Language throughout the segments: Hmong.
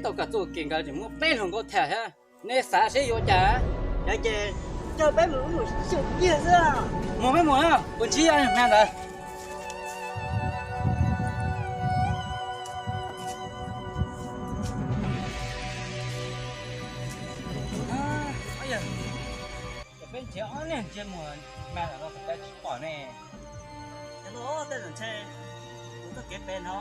Tau kawm txuj kev nkawd tseem muaj peb hluas nkauj tham thiab, nej xav seb yuav cas? Yog ces coj peb mus lub xyoo kiag xwb. Mus peb mus, kuv ntsib hma ntawd. Peb nrhiav ob niag ntsej muag mas los tsis pom ne. Tej zaum ntshe kuv txoj kev pem no.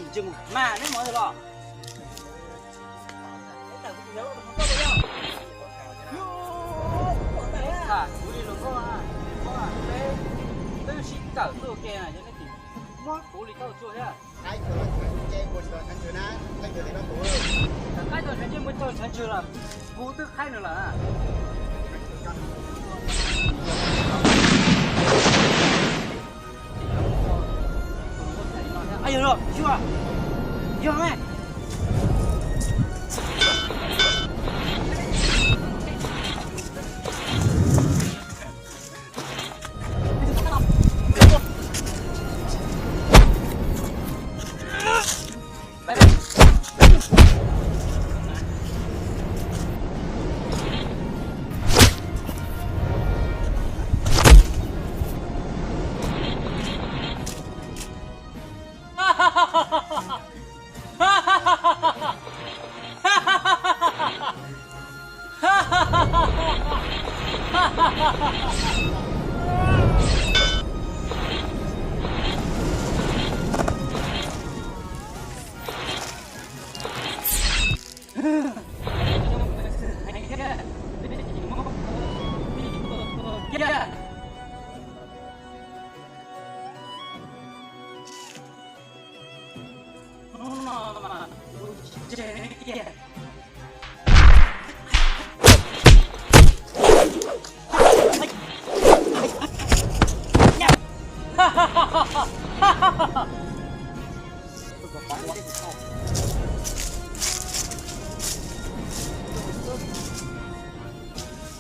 Ntsej muag mas neb mus los. Kuv li los, peb twb sib kawm tuaj ke na, yog nej tsis muab kuv li tau tsuag thiab. Qaib tau sawv ntseg mus tau sawv ntseg lawm, kuv twb qaib nws lawm. Yog, yog, yog.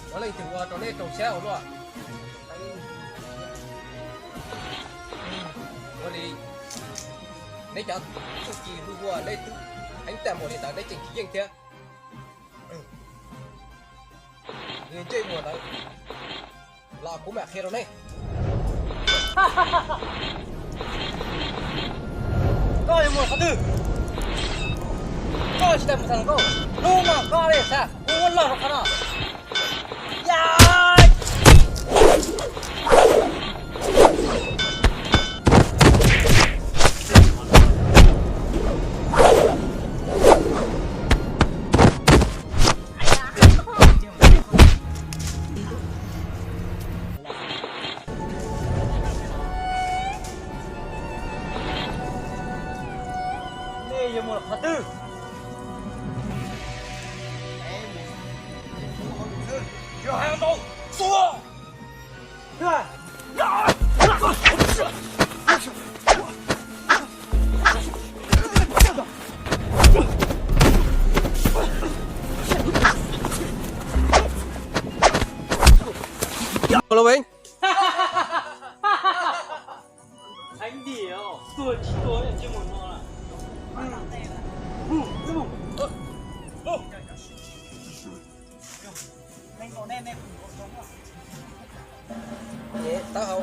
Ua leej twg ua rau neb rau siab ua luaj? Ua li, neb cov txuj ci hlub ua neb twb heev tag npaum li ntawd neb tseem tsis yeej thiab. Ntsej muag ntawd los kuv mam qhia rau neb. Koj yuav mus qhov twg? Koj tsis tau mus txog nkauj, hnub no koj li xav kuv muab log rau qhov no. Nej yuav mus qhov twg? Tsis hais ntau, xua! Heev tiag, tuag tsis tuag ntsej muag no. Taub hau,